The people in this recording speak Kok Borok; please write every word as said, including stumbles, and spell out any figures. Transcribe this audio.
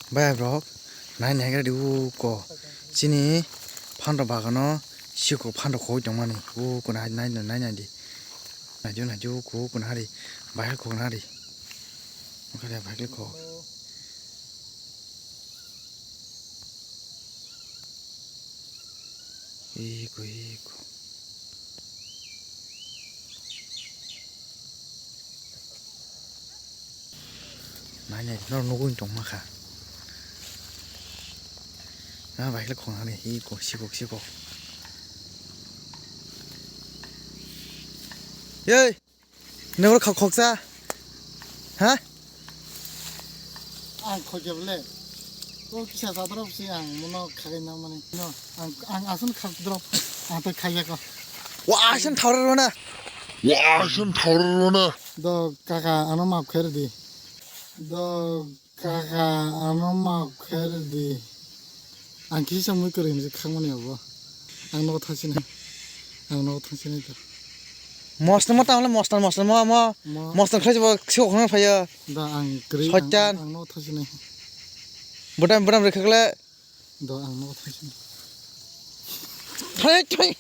Bhai rok, nai nai gari o ko. Chini phan rok bagano siko phan rok khoi tongmani. O ko nai nai nai nai di. Nai jo nai jo ko ko nari. Bhai ko nari. Oke deh, bhai ko. Iko, iko. Nai, nai, no, nugui tong ma kha. Na, bai le khong ani, iko, siko, siko. Yei! Nang khok khoksa. Ha? Ang khokya bole. O kisa sa drop si ang mono khagai na mani. No, ang ang asun khak drop. Ang to khaya ko. Wa asun thawra rona. Wa asun thawra rona. Do kaka ano map khair di. Do kaka ano map khair di. Ang kisa mui kwrwi hinwi khakmani abo. Ang nogo thangsinai. Ang nogo thangsinai to. Mosla mo tangla mosla mosla mo mo. Mo- mosla khlai bo sio khona phaya. Da ang kwrwi ang, Soitan. Ang nogo thangsinai. Budam budam rekha kle. Da ang nogo thangsinai. Thai thai.